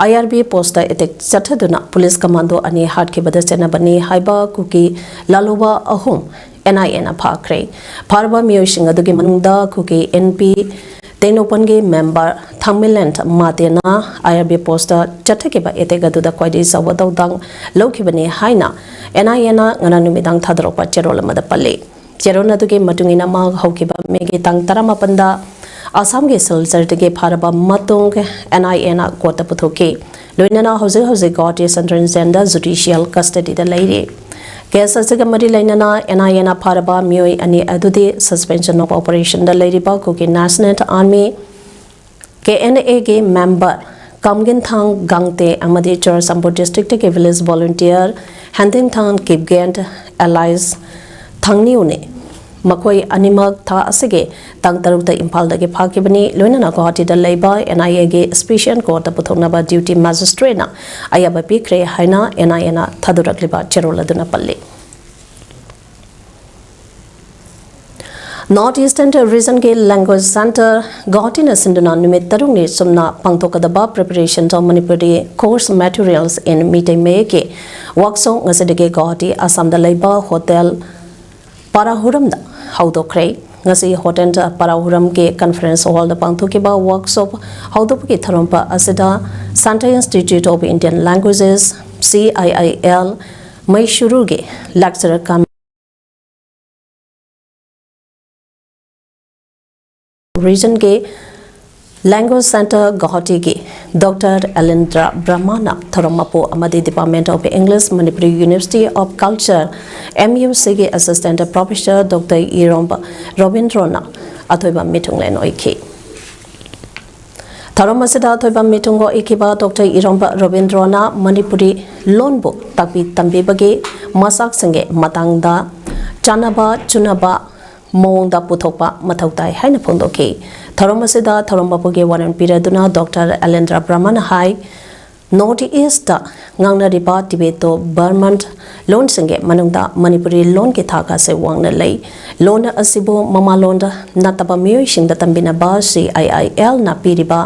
IRB post ꯇ attack ꯆꯠꯊꯗꯨꯅ police commando ꯑꯅꯤ ꯍꯥꯠꯈꯤꯕꯗ ꯆꯦꯟꯅꯕꯅꯤ ꯍꯥꯏꯕ ꯀꯨꯀꯤ ꯂꯥꯂꯣꯕ ꯑꯍꯨꯝ ꯑꯦꯟ ꯑꯥꯏ ꯑꯦꯅ ꯐꯥꯈ꯭ꯔꯦ꯫ ꯐꯥꯔꯕ ꯃꯤꯑꯣꯏꯁꯤꯡ ꯑꯗꯨꯒꯤ ꯃꯅꯨꯡꯗ ꯀꯨꯀꯤ ꯑꯦꯟ ꯄꯤ ꯇꯦꯡꯅꯧꯄꯜꯒꯤ ꯃꯦꯝꯕꯔ ꯊꯥꯡꯃꯩꯂꯦꯟ ꯃꯥꯇꯦꯅ ꯑꯥꯏ ꯑꯥꯔ ꯕꯤ ꯄꯣꯁꯇ ꯆꯠꯊꯈꯤꯕ ꯑꯦꯇꯦꯛ ꯑꯗꯨꯗ ꯈ꯭ꯋꯥꯏꯗꯒꯤ ꯆꯥꯎꯕ ꯊꯧꯗꯥꯡ ꯂꯧꯈꯤꯕꯅꯤ ꯍꯥꯏꯅ ꯑꯦꯟ ꯑꯥꯏ ꯑꯦꯅ ꯉꯔꯥꯡ ꯅꯨꯃꯤꯗꯥꯡ ꯊꯥꯗꯣꯔꯛꯄ ꯆꯦꯔꯣꯜ ꯑꯃꯗ ꯄꯜꯂꯤ꯫ ꯆꯦꯔꯣꯜ ꯑꯗꯨꯒꯤ ꯃꯇꯨꯡ ꯏꯟꯅ ꯃꯍꯥꯛ ꯍꯧꯈꯤꯕ ꯃꯦꯒꯤ ꯇꯥꯡ ꯇꯔꯥꯃꯥꯄꯟꯗ ꯑꯁꯥꯝꯒꯤ ꯁꯤꯜꯆꯔꯗꯒꯤ ꯐꯥꯔꯕ ꯃꯇꯨꯡ ꯑꯦꯟ ꯑꯥꯏ ꯑꯦꯅ ꯀꯣꯔꯠꯇ ꯄꯨꯊꯣꯛꯈꯤ꯫ ꯂꯣꯏꯅꯅ ꯍꯧꯖꯤꯛ ꯍꯧꯖꯤꯛ ꯒꯧꯍꯥꯇꯤ ꯁꯦꯟꯇ꯭ꯔꯦꯜ ꯖꯦꯜꯗ ꯖꯨꯗꯤꯁꯤꯌꯦꯜ ꯀꯁꯇꯗꯤꯗ ꯂꯩꯔꯤ꯫ ꯀꯦꯁ ꯑꯁꯤꯒ ꯃꯔꯤ ꯂꯩꯅꯅ ꯑꯦꯟ ꯑꯥꯏ ꯑꯦꯅ ꯐꯥꯔꯕ ꯃꯤꯑꯣꯏ ꯑꯅꯤ ꯑꯗꯨꯗꯤ suspension of operationꯗ ꯂꯩꯔꯤꯕ ꯀꯨꯀꯤ ꯅꯦꯁꯅꯦꯜ ꯑꯥꯔꯃꯤ, ꯀꯦ ꯑꯦꯟ ꯑꯦꯒꯤ ꯃꯦꯝꯕꯔ ꯀꯝꯒꯤꯟꯊꯥꯡ ꯒꯥꯡꯇꯦ ꯑꯃꯗꯤ Churachandpur ꯗꯤꯁꯇ꯭ꯔꯤꯛꯇꯒꯤ village volunteer ꯍꯦꯟꯗꯤꯡꯊꯥꯡ Kipgen alias ꯊꯥꯡꯅꯤꯌꯨꯅꯤ꯫ ꯃꯈꯣꯏ ꯑꯅꯤꯃꯛ ꯊꯥ ꯑꯁꯤꯒꯤ ꯇꯥꯡ ꯇꯔꯨꯛꯇ ꯏꯝꯐꯥꯜꯗꯒꯤ ꯐꯥꯈꯤꯕꯅꯤ꯫ ꯂꯣꯏꯅꯅ ꯒꯨꯋꯥꯍꯥꯇꯤꯗ ꯂꯩꯕ ꯑꯦꯟ ꯑꯥꯏ ꯑꯦꯒꯤ ꯁ꯭ꯄꯦꯁꯤꯌꯦꯜ ꯀꯣꯔꯠꯇ ꯄꯨꯊꯣꯛꯅꯕ ꯗ꯭ꯌꯨꯇꯤ ꯃꯦꯖꯤꯁꯇ꯭ꯔꯦꯠꯅ ꯑꯌꯥꯕ ꯄꯤꯈ꯭ꯔꯦ ꯍꯥꯏꯅ ꯑꯦꯟ ꯑꯥꯏ ꯑꯦꯅ ꯊꯥꯗꯣꯔꯛꯂꯤꯕ ꯆꯦꯔꯣꯜ ꯑꯗꯨꯅ ꯄꯜꯂꯤ꯫ North Eastern Region ꯒꯤ Language Centre ꯒꯨꯋꯥꯍꯥꯇꯤꯅ ꯁꯤꯟꯗꯨꯅ ꯅꯨꯃꯤꯠ ꯇꯔꯨꯛꯅꯤ ꯆꯨꯝꯅ ꯄꯥꯡꯊꯣꯛꯀꯗꯕ Preparation of Manipuri Course Materials in Meitei ꯃꯌꯦꯛꯀꯤ ꯋꯥꯛꯁꯣꯞ ꯉꯁꯤꯗꯒꯤ ꯒꯨꯋꯥꯍꯥꯇꯤ, ꯑꯁꯥꯝꯗ ꯂꯩꯕ ꯍꯣꯇꯦꯜ ꯄꯥꯔꯥꯍꯨꯔꯝꯗ ꯍꯧꯗꯣꯛꯈ꯭ꯔꯦ꯫ ꯉꯁꯤ ꯍꯣꯇꯦꯜ ꯄꯥꯔꯥꯍꯨꯔꯝꯒꯤ ꯀꯟꯐꯔꯦꯟꯁ ꯍꯣꯜꯗ ꯄꯥꯡꯊꯣꯛꯈꯤꯕ ꯋꯥꯛꯁꯣꯞ ꯍꯧꯗꯣꯛꯄꯒꯤ ꯊꯧꯔꯝ ꯑꯁꯤꯗ Centre Institute of Indian Languages, C I I L, ꯃꯩꯁꯨꯔꯨꯒꯤ lecturer cum Region ꯒꯤ Language Centre ꯒꯨꯋꯥꯍꯥꯇꯤꯒꯤ ꯗꯣꯛꯇꯔ ꯑꯦꯂꯦꯟꯗ꯭ꯔ ꯕ꯭ꯔꯍꯃꯅ ꯊꯧꯔꯝ ꯃꯄꯨ ꯑꯃꯗꯤ Department of English, Manipuri University of Culture, M U C ꯒꯤ Assistant Professor ꯗꯣꯛꯇꯔ ꯏꯔꯣꯝꯕ ꯔꯣꯕꯤꯟꯗ꯭ꯔꯣꯅ ꯑꯊꯣꯏꯕ ꯃꯤꯊꯨꯡꯂꯦꯟ ꯑꯣꯏꯈꯤ꯫ ꯊꯧꯔꯝ ꯑꯁꯤꯗ ꯑꯊꯣꯏꯕ ꯃꯤꯊꯨꯡ ꯑꯣꯏꯈꯤꯕ ꯗꯣꯛꯇꯔ ꯏꯔꯣꯝꯕ ꯔꯣꯕꯤꯟꯗ꯭ꯔꯣꯅ ꯃꯅꯤꯄꯨꯔꯤ ꯂꯣꯟꯕꯨ ꯇꯥꯛꯄꯤ ꯇꯝꯕꯤꯕꯒꯤ ꯃꯆꯥꯛꯁꯤꯡꯒꯤ ꯃꯇꯥꯡꯗ ꯆꯥꯅꯕ ꯆꯨꯅꯕ ꯃꯑꯣꯡꯗ ꯄꯨꯊꯣꯛꯄ ꯃꯊꯧ ꯇꯥꯏ ꯍꯥꯏꯅ ꯐꯣꯡꯗꯣꯛꯈꯤ꯫ ꯊꯧꯔꯝ ꯑꯁꯤꯗ ꯊꯧꯔꯝ ꯃꯄꯨꯒꯤ ꯋꯥꯔꯦꯞ ꯄꯤꯔꯗꯨꯅ ꯗꯣꯛꯇꯔ ꯑꯦꯂꯦꯟꯗ꯭ꯔ ꯕ꯭ꯔꯍꯃꯅ ꯍꯥꯏ, North East ꯇ ꯉꯥꯡꯅꯔꯤꯕ Tibeto Burman ꯂꯣꯟꯁꯤꯡꯒꯤ ꯃꯅꯨꯡꯗ ꯃꯅꯤꯄꯨꯔꯤ ꯂꯣꯟꯒꯤ ꯊꯥꯛ ꯑꯁꯤ ꯋꯥꯡꯅ ꯂꯩ꯫ ꯂꯣꯟ ꯑꯁꯤꯕꯨ ꯃꯃꯥꯂꯣꯟꯗ ꯅꯠꯇꯕ ꯃꯤꯑꯣꯏꯁꯤꯡꯗ ꯇꯝꯕꯤꯅꯕ C I I L ꯅ ꯄꯤꯔꯤꯕ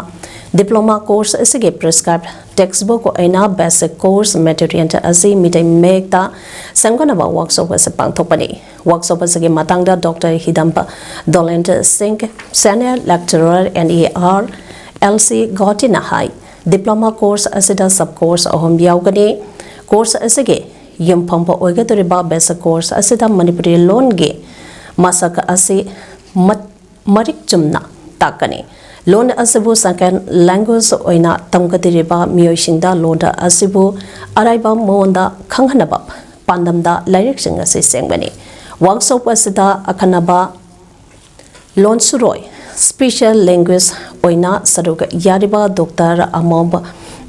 Diploma course ꯑꯁꯤꯒꯤ prescribed textbook ꯑꯣꯏꯅ basic course material ꯑꯁꯤ ꯃꯤꯇꯩ ꯃꯌꯦꯛꯇ ꯁꯦꯝꯒꯠꯅꯕ workshop ꯑꯁꯤ ꯄꯥꯡꯊꯣꯛꯄꯅꯤ꯫ Workshop ꯑꯁꯤꯒꯤ ꯃꯇꯥꯡꯗ Doctor ꯍꯤꯗꯝꯕ ꯗꯣꯂꯦꯟꯗ꯭ꯔ ꯁꯤꯡ, Senior Lecturer, N E R, L C Guwahati ꯅ ꯍꯥꯏ, diploma course ꯑꯁꯤꯗ sub course ꯑꯍꯨꯝ ꯌꯥꯎꯒꯅꯤ꯫ Course ꯑꯁꯤꯒꯤ ꯌꯨꯝꯐꯝꯕ ꯑꯣꯏꯒꯗꯧꯔꯤꯕ basic course ꯑꯁꯤꯗ ꯃꯅꯤꯄꯨꯔꯤ ꯂꯣꯟꯒꯤ ꯃꯁꯛ ꯑꯁꯤ ꯃꯠ-, ꯃꯔꯤꯛ ꯆꯨꯝꯅ ꯇꯥꯛꯀꯅꯤ꯫ ꯂꯣꯟ ꯑꯁꯤꯕꯨ second language ꯑꯣꯏꯅ ꯇꯝꯒꯗꯧꯔꯤꯕ ꯃꯤꯑꯣꯏꯁꯤꯡꯗ ꯂꯣꯟ ꯑꯁꯤꯕꯨ ꯑꯔꯥꯏꯕ ꯃꯑꯣꯡꯗ ꯈꯪꯍꯟꯅꯕ ꯄꯥꯟꯗꯝꯗ ꯂꯥꯏꯔꯤꯛꯁꯤꯡ ꯑꯁꯤ ꯁꯦꯝꯒꯅꯤ꯫ Workshop ꯑꯁꯤꯗ ꯑꯈꯟꯅꯕ ꯂꯣꯟꯁꯨꯔꯣꯏ, special language ꯑꯣꯏꯅ ꯁꯔꯨꯛ ꯌꯥꯔꯤꯕ Doctor ꯑꯃꯣꯝ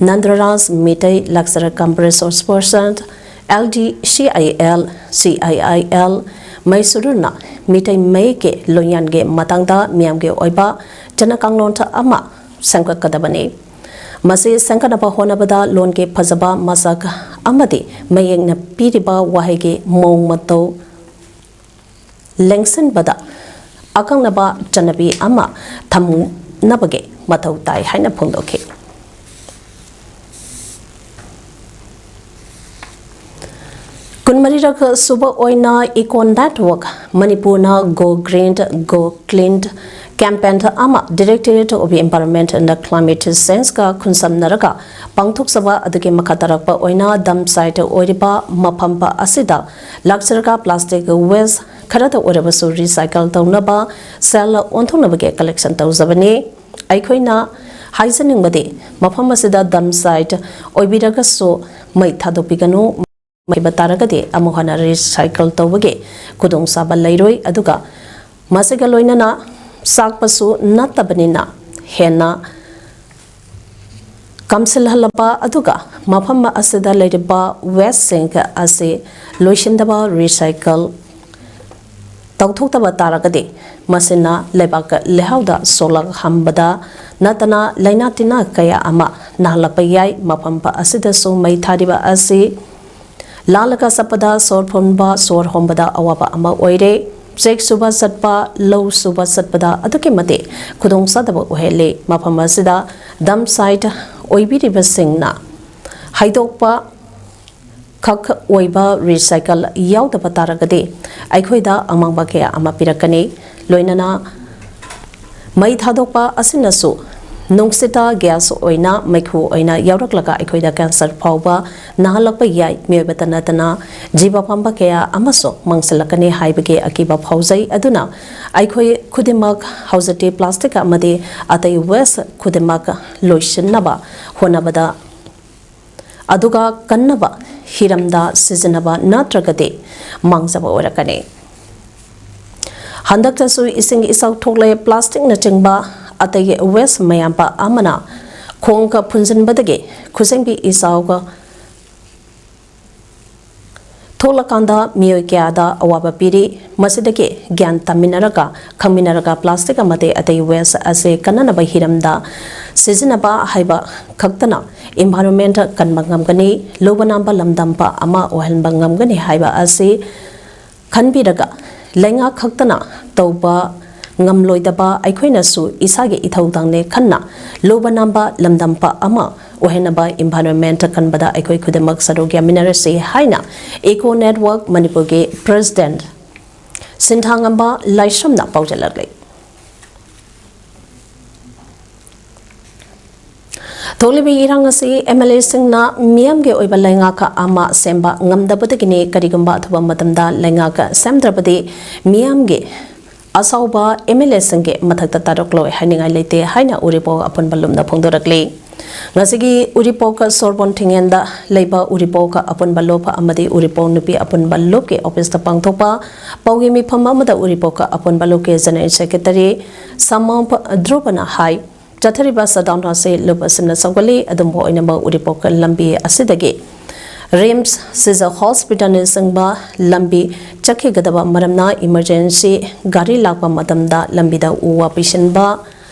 ꯅꯟꯗ꯭ꯔꯔꯥꯖ Meitei, Lecturer cum Resource Person, L D C I L, C I I L, ꯃꯩꯁꯨꯔꯨꯅ Meitei ꯃꯌꯦꯛꯀꯤ ꯂꯣꯟꯌꯥꯟꯒꯤ ꯃꯇꯥꯡꯗ ꯃꯤꯌꯥꯝꯒꯤ ꯑꯣꯏꯕ ꯆꯠꯅ ꯀꯥꯡꯂꯣꯟ ꯑꯃ ꯁꯦꯝꯒꯠꯀꯗꯕꯅꯤ꯫ ꯃꯁꯤ ꯁꯦꯝꯒꯠꯅꯕ ꯍꯣꯠꯅꯕꯗ ꯂꯣꯟꯒꯤ ꯐꯖꯕ ꯃꯁꯛ ꯑꯃꯗꯤ ꯃꯌꯦꯛꯅ ꯄꯤꯔꯤꯕ ꯋꯥꯍꯩꯒꯤ ꯃꯑꯣꯡ ꯃꯇꯧ ꯂꯦꯡꯁꯤꯟꯕꯗ ꯑꯀꯛꯅꯕ ꯆꯠꯅꯕꯤ ꯑꯃ ꯊꯝꯅꯕꯒꯤ ꯃꯊꯧ ꯇꯥꯏ ꯍꯥꯏꯅ ꯐꯣꯡꯗꯣꯛꯈꯤ꯫ ꯀꯨꯟꯃꯔꯤꯔꯛ ꯁꯨꯕ ꯑꯣꯏꯅ Eco Network ꯃꯅꯤꯄꯨꯔꯅ Go Green, Go Clean campaign ꯑꯃ Directorate of Environment and Climate Change ꯀ ꯈꯨꯟꯁꯝꯅꯔꯒ ꯄꯥꯡꯊꯣꯛꯆꯕ ꯑꯗꯨꯒꯤ ꯃꯈꯥ ꯇꯥꯔꯛꯄ ꯑꯣꯏꯅ dump site ꯑꯣꯏꯔꯤꯕ ꯃꯐꯝ ꯑꯁꯤꯗ ꯂꯥꯛꯆꯔꯒ plastic waste ꯈꯔꯗ ꯑꯣꯏꯔꯕꯁꯨ recycle ꯇꯧꯅꯕ cell ꯑꯣꯟꯊꯣꯛꯅꯕꯒꯤ collection ꯇꯧꯖꯕꯅꯤ꯫ ꯑꯩꯈꯣꯏꯅ ꯍꯥꯏꯖꯅꯤꯡꯕꯗꯤ ꯃꯐꯝ ꯑꯁꯤꯗ dump site ꯑꯣꯏꯕꯤꯔꯒꯁꯨ ꯃꯩ ꯊꯥꯗꯣꯛꯄꯤꯒꯅꯨ꯫ ꯃꯩꯕ ꯇꯥꯔꯒꯗꯤ ꯑꯃꯨꯛ ꯍꯟꯅ recycle ꯇꯧꯕꯒꯤ ꯈꯨꯗꯣꯡꯆꯥꯕ ꯂꯩꯔꯣꯏ꯫ ꯑꯗꯨꯒ ꯃꯁꯤꯒ ꯂꯣꯏꯅꯅ ꯆꯥꯛꯄꯁꯨ ꯅꯠꯇꯕꯅꯤꯅ ꯍꯦꯟꯅ ꯀꯝꯁꯤꯜꯍꯜꯂꯕ ꯑꯗꯨꯒ ꯃꯐꯝ ꯑꯁꯤꯗ ꯂꯩꯔꯤꯕ wasteꯁꯤꯡ ꯑꯁꯤ ꯂꯣꯏꯁꯤꯟꯗꯕ, recycle ꯇꯧꯊꯣꯛꯇꯕ ꯇꯥꯔꯒꯗꯤ ꯃꯁꯤꯅ ꯂꯩꯕꯥꯛ ꯂꯩꯍꯥꯎꯗ ꯁꯣꯛꯂꯛꯍꯟꯕꯗ ꯅꯠꯇꯅ ꯂꯥꯏꯅꯥ ꯇꯤꯟꯅꯥ ꯀꯌꯥ ꯑꯃ ꯅꯥꯍꯜꯂꯛꯄ ꯌꯥꯏ꯫ ꯃꯐꯝ ꯑꯁꯤꯗꯁꯨ ꯃꯩ ꯊꯥꯔꯤꯕ ꯑꯁꯤ ꯂꯥꯜꯂꯒ ꯆꯠꯄꯗ ꯁꯣꯔ ꯐꯨꯟꯕ, ꯁꯣꯔ ꯍꯣꯟꯕꯗ ꯑꯋꯥꯕ ꯑꯃ ꯑꯣꯏꯔꯦ꯫ ꯆꯦꯛ ꯁꯨꯕ ꯆꯠꯄ, ꯂꯧ ꯁꯨꯕ ꯆꯠꯄꯗ ꯑꯗꯨꯛꯀꯤ ꯃꯇꯤꯛ ꯈꯨꯗꯣꯡꯆꯥꯗꯕ ꯑꯣꯏꯍꯜꯂꯤ꯫ ꯃꯐꯝ ꯑꯁꯤꯗ ꯗꯝ ꯁꯥꯏꯠ ꯑꯣꯏꯕꯤꯔꯤꯕꯁꯤꯡꯅ ꯍꯩꯗꯣꯛꯄ ꯈꯛ ꯑꯣꯏꯕ ꯔꯤꯁꯥꯏꯀꯜ ꯌꯥꯎꯗꯕ ꯇꯥꯔꯒꯗꯤ ꯑꯩꯈꯣꯏꯗ ꯑꯃꯥꯡꯕ ꯀꯌꯥ ꯑꯃ ꯄꯤꯔꯛꯀꯅꯤ꯫ ꯂꯣꯏꯅꯅ ꯃꯩ ꯊꯥꯗꯣꯛꯄ ꯑꯁꯤꯅꯁꯨ ꯅꯨꯡꯁꯤꯠꯇ ꯒ꯭ꯌꯥꯁ ꯑꯣꯏꯅ, ꯃꯩꯈꯨ ꯑꯣꯏꯅ ꯌꯥꯎꯔꯛꯂꯒ ꯑꯩꯈꯣꯏꯗ ꯀꯦꯟꯁꯔ ꯐꯥꯎꯕ ꯅꯥꯍꯜꯂꯛꯄ ꯌꯥꯏ꯫ ꯃꯤꯑꯣꯏꯕꯇ ꯅꯠꯇꯅ ꯖꯤꯕ ꯄꯥꯟꯕ ꯀꯌꯥ ꯑꯃꯁꯨ ꯃꯥꯡꯁꯤꯜꯂꯛꯀꯅꯤ ꯍꯥꯏꯕꯒꯤ ꯑꯀꯤꯕ ꯐꯥꯎꯖꯩ꯫ ꯑꯗꯨꯅ ꯑꯩꯈꯣꯏ ꯈꯨꯗꯤꯡꯃꯛ ꯍꯧꯖꯤꯛꯇꯤ ꯄ꯭ꯂꯥꯁꯇꯤꯛ ꯑꯃꯗꯤ ꯑꯇꯩ ꯋꯦꯁ ꯈꯨꯗꯤꯡꯃꯛ ꯂꯣꯏꯁꯤꯟꯅꯕ ꯍꯣꯠꯅꯕꯗ, ꯑꯗꯨꯒ ꯀꯟꯅꯕ ꯍꯤꯔꯝꯗ ꯁꯤꯖꯤꯟꯅꯕ ꯅꯠꯇ꯭ꯔꯒꯗꯤ ꯃꯥꯡꯖꯕ ꯑꯣꯏꯔꯛꯀꯅꯤ꯫ ꯍꯟꯗꯛꯇꯁꯨ ꯏꯁꯤꯡ ꯏꯆꯥꯎ ꯊꯣꯛꯂꯦ꯫ ꯄ꯭ꯂꯥꯁꯇꯤꯛꯅꯆꯤꯡꯕ ꯑꯇꯩ ꯋꯦꯁ ꯃꯌꯥꯝ ꯑꯃꯅ ꯈꯣꯡꯒ ꯐꯨꯟꯖꯤꯟꯕꯗꯒꯤ ꯈꯨꯖꯦꯡꯕꯤ ꯏꯆꯥꯎꯒ ꯊꯣꯛꯂꯀꯥꯟꯗ ꯃꯤꯑꯣꯏ ꯀꯌꯥꯗ ꯑꯋꯥꯕ ꯄꯤꯔꯤ꯫ ꯃꯁꯤꯗꯒꯤ ꯒ꯭ꯌꯥꯟ ꯇꯥꯃꯤꯟꯅꯔꯒ, ꯈꯪꯃꯤꯟꯅꯔꯒ ꯄ꯭ꯂꯥꯁꯇꯤꯛ ꯑꯃꯗꯤ ꯑꯇꯩ ꯋꯦꯁ ꯑꯁꯤ ꯀꯟꯅꯅꯕ ꯍꯤꯔꯝꯗ ꯁꯤꯖꯤꯟꯅꯕ ꯍꯥꯏꯕ ꯈꯛꯇꯅ ꯏꯟꯚꯥꯏꯔꯣꯟꯃꯦꯟ ꯀꯟꯕ ꯉꯝꯒꯅꯤ, ꯂꯨꯕ ꯅꯥꯟꯕ ꯂꯝꯗꯝꯕ ꯑꯃ ꯑꯣꯏꯍꯟꯕ ꯉꯝꯒꯅꯤ ꯍꯥꯏꯕ ꯑꯁꯤ ꯈꯟꯕꯤꯔꯒ, ꯂꯩꯉꯥꯛ ꯈꯛꯇꯅ ꯇꯧꯕ ꯉꯝꯂꯣꯏꯗꯕ ꯑꯩꯈꯣꯏꯅꯁꯨ ꯏꯁꯥꯒꯤ ꯏꯊꯧꯗꯥꯡꯅꯦ ꯈꯟꯅ ꯂꯨꯕ ꯅꯥꯟꯕ ꯂꯝꯗꯝꯕ ꯑꯃ ꯑꯣꯏꯍꯟꯅꯕ ꯏꯟꯚꯥꯏꯔꯣꯟꯃꯦꯟ ꯀꯟꯕꯗ ꯑꯩꯈꯣꯏ ꯈꯨꯗꯤꯡꯃꯛ ꯁꯔꯨꯛ ꯌꯥꯃꯤꯟꯅꯔꯁꯤ ꯍꯥꯏꯅ ꯏꯀꯣ ꯅꯦꯠꯋꯥꯔꯛ ꯃꯅꯤꯄꯨꯔꯒꯤ ꯄ꯭ꯔꯦꯁꯤꯗꯦꯟꯠ ꯁꯤꯟꯊꯥꯉꯝꯕ ꯂꯥꯏꯁ꯭ꯔꯝꯅ ꯄꯥꯎꯖꯦꯜꯂꯛꯂꯤ꯫ ꯊꯣꯛꯂꯤꯕ ꯏꯔꯥꯡ ꯑꯁꯤ ꯑꯦꯝ ꯑꯦꯜ ꯑꯦꯁꯤꯡꯅ ꯃꯤꯌꯥꯝꯒꯤ ꯑꯣꯏꯕ ꯂꯩꯉꯥꯛ ꯑꯃ ꯁꯦꯝꯕ ꯉꯝꯗꯕꯗꯒꯤꯅꯤ꯫ ꯀꯔꯤꯒꯨꯝꯕ ꯑꯊꯨꯕ ꯃꯇꯝꯗ ꯂꯩꯉꯥꯛ ꯁꯦꯝꯗ꯭ꯔꯕꯗꯤ ꯃꯤꯌꯥꯝꯒꯤ ꯑꯁꯥꯎꯕ ꯑꯦꯝ ꯑꯦꯜ ꯑꯦꯁꯤꯡꯒꯤ ꯃꯊꯛꯇ ꯇꯥꯔꯛꯂꯣꯏ ꯍꯥꯏꯅꯤꯡꯉꯥꯏ ꯂꯩꯇꯦ ꯍꯥꯏꯅ ꯎꯔꯤꯄꯣꯛ ꯑꯄꯨꯟꯕ ꯂꯨꯞꯅ ꯐꯣꯡꯗꯣꯔꯛꯂꯤ꯫ ꯉꯁꯤꯒꯤ ꯎꯔꯤꯄꯣꯛ ꯁꯣꯔꯕꯣꯟ ꯊꯤꯡꯉꯦꯟꯗ ꯂꯩꯕ ꯎꯔꯤꯄꯣꯛ ꯑꯄꯨꯟꯕ ꯂꯨꯞ ꯑꯃꯗꯤ ꯎꯔꯤꯄꯣꯛ ꯅꯨꯄꯤ ꯑꯄꯨꯟꯕ ꯂꯨꯞꯀꯤ ꯑꯣꯐꯤꯁꯇ ꯄꯥꯡꯊꯣꯛꯄ ꯄꯥꯎꯒꯤ ꯃꯤꯐꯝ ꯑꯃꯗ ꯎꯔꯤꯄꯣꯛ ꯑꯄꯨꯟꯕ ꯂꯨꯞꯀꯤ ꯖꯦꯅꯔꯦꯜ ꯁꯦꯀ꯭ꯔꯦꯇꯔꯤ ꯁꯃꯥꯝ ꯙ꯭ꯔꯨꯕꯅ ꯍꯥꯏ, ꯆꯠꯊꯔꯤꯕ ꯁꯠꯗꯥꯎꯟ ꯑꯁꯤ ꯂꯨꯞ ꯑꯁꯤꯅ ꯁꯧꯒꯠꯂꯤ꯫ ꯑꯗꯨꯝꯕ ꯑꯣꯏꯅꯃꯛ ꯎꯔꯤꯄꯣꯛ ꯂꯝꯕꯤ ꯑꯁꯤꯗꯒꯤ ꯔꯤꯝꯁ, ꯁꯤꯖ ꯍꯣꯁꯄꯤꯇꯥꯜꯅꯆꯤꯡꯕ ꯂꯝꯕꯤ ꯆꯠꯈꯤꯒꯗꯕ ꯃꯔꯝꯅ ꯏꯃꯔꯖꯦꯟꯁꯤ ꯒꯥꯔꯤ ꯂꯥꯛꯄ ꯃꯇꯝꯗ ꯂꯝꯕꯤꯗ ꯎ ꯋꯥ ꯄꯩꯁꯤꯟꯕ,